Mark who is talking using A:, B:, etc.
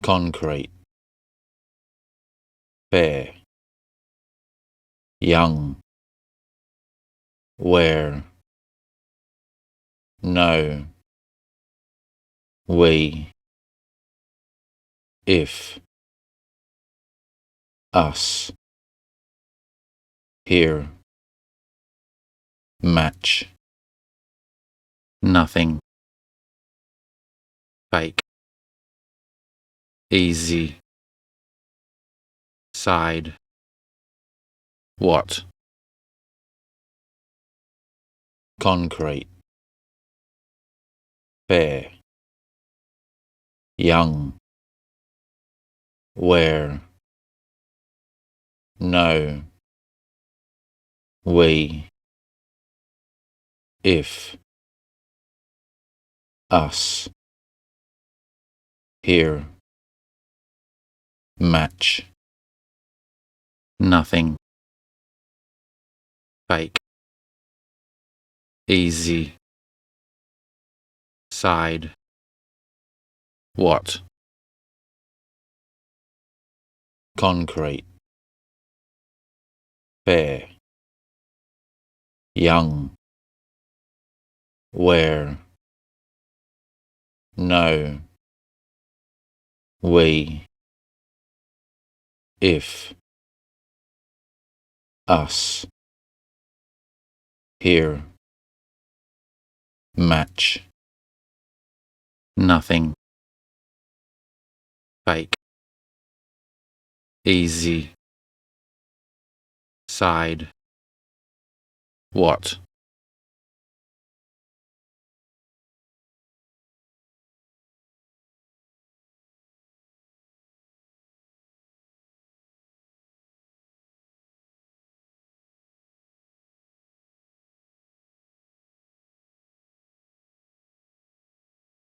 A: Concrete, fair, young, where, no, we, if, us, here, match, nothing, fake, easy, side, what? Concrete, fair, young, where, no, we, if, us, here, match, nothing, fake, easy, side, what? Concrete, fair, young, where, no, we, if, us, here, match, nothing, fake, easy, side, what?